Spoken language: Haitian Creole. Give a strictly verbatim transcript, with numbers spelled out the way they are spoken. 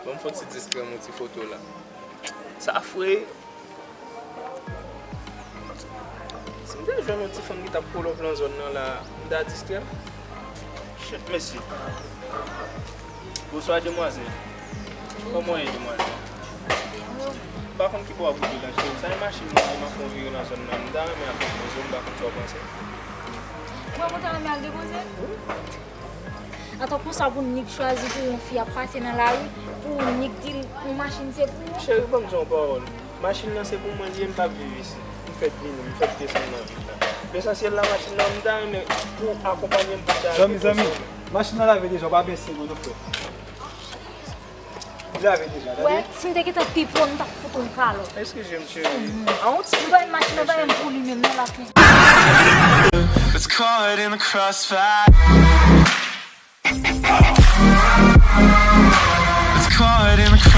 Ban m fè yon ti distrè m yon ti foto la. Sa fre. Si m te jwenn yon ti fanm ki t ap pwolop nan zòn nan la, m ta distrè m. Shit, mesye. Bonswa, demwazèl. Kòman w ye, demwazèl? M pa konn ki bò w ap woule la, cheri. Sa e machin mwen, m ap fè yon vire nan zòn nan. M ta renmen al depoze w, m pa konn sa w panse. Mwen, mwen ta renmen al depoze? Wi. Atò konsa pou nèg chwazi pou yon fi ap pase nan lari, pou nèg di l yon machin se pou ou? Cheri, ban m di yon pawòl. Machin nan se pou mwen li ye, m p ap viv isi. M fèk vini, m fèk desann nan vil la. Lesansyèl la, machin nan, m ta renmen pou w akonpanye m pou m ta al depoze l. Zanmi, zanmi, machin nan lave deja, w pa bese non, non, frè. Li lave deja, tande. Wè, si m te gentan pi pwòp, m t ap fout ou yon kalòt. Eskize m, cheri. A yon ti. M pa gen machin nan, pa gen pou li menm, non, la fin. Let's caught in the crossfire. Let's caught in the crossfire.